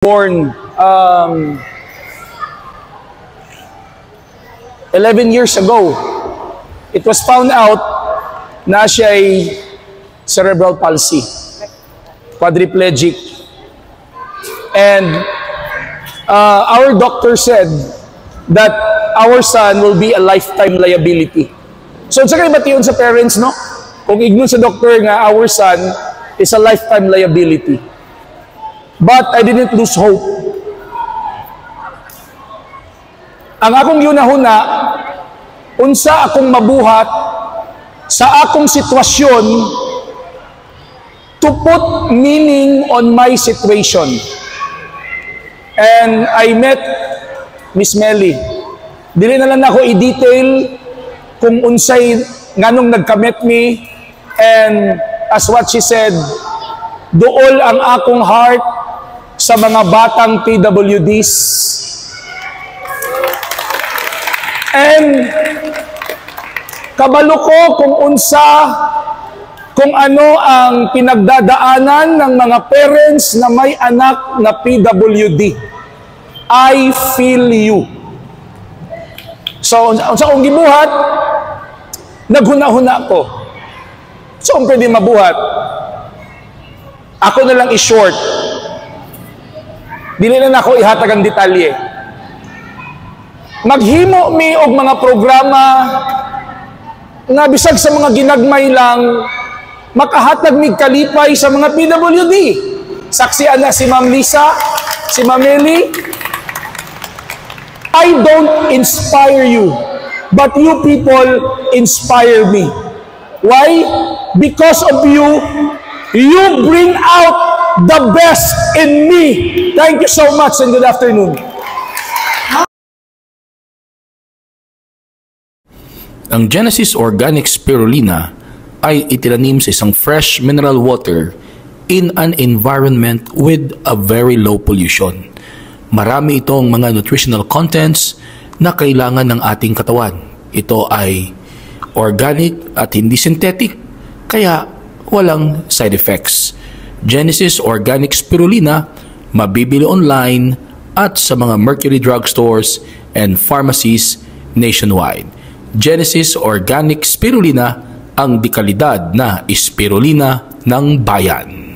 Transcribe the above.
Born 11 years ago, it was found out na siya ay cerebral palsy, quadriplegic. And our doctor said that our son will be a lifetime liability. So, unsa kay bation sa parents, no? Kung ignon sa doktor nga our son is a lifetime liability. But I didn't lose hope. Ang akong yunahuna, unsa akong mabuhat sa akong sitwasyon to put meaning on my situation. And I met Miss Melly. Dili na lang ako i-detail kung unsay nganong nagka-met me, and as what she said, duol ang akong heart sa mga batang PWDs. And kabalo ko kung unsa, kung ano ang pinagdadaanan ng mga parents na may anak na PWD. I feel you. So, unsa akong gibuhat, naghuna-huna ko. So, kung pwede mabuhat, ako na lang i-short. Dili na nako ihatag ang detalye. Maghimo mi og mga programa nga bisag sa mga ginagmay lang, makahatag mig kalipay sa mga PWD. Saksian na si Ma'am Lisa, si Ma'am Meli. I don't inspire you, but you people inspire me. Why? Because of you, you bring out the best in me. Thank you so much and good afternoon. Ang Genesis Organic Spirulina ay itinanim sa isang fresh mineral water in an environment with a very low pollution. Marami itong mga nutritional contents na kailangan ng ating katawan. Ito ay organic at hindi synthetic, kaya walang side effects. Genesis Organic Spirulina, mabibili online at sa mga Mercury Drugstores and pharmacies nationwide. Genesis Organic Spirulina, ang dekalidad na spirulina ng bayan.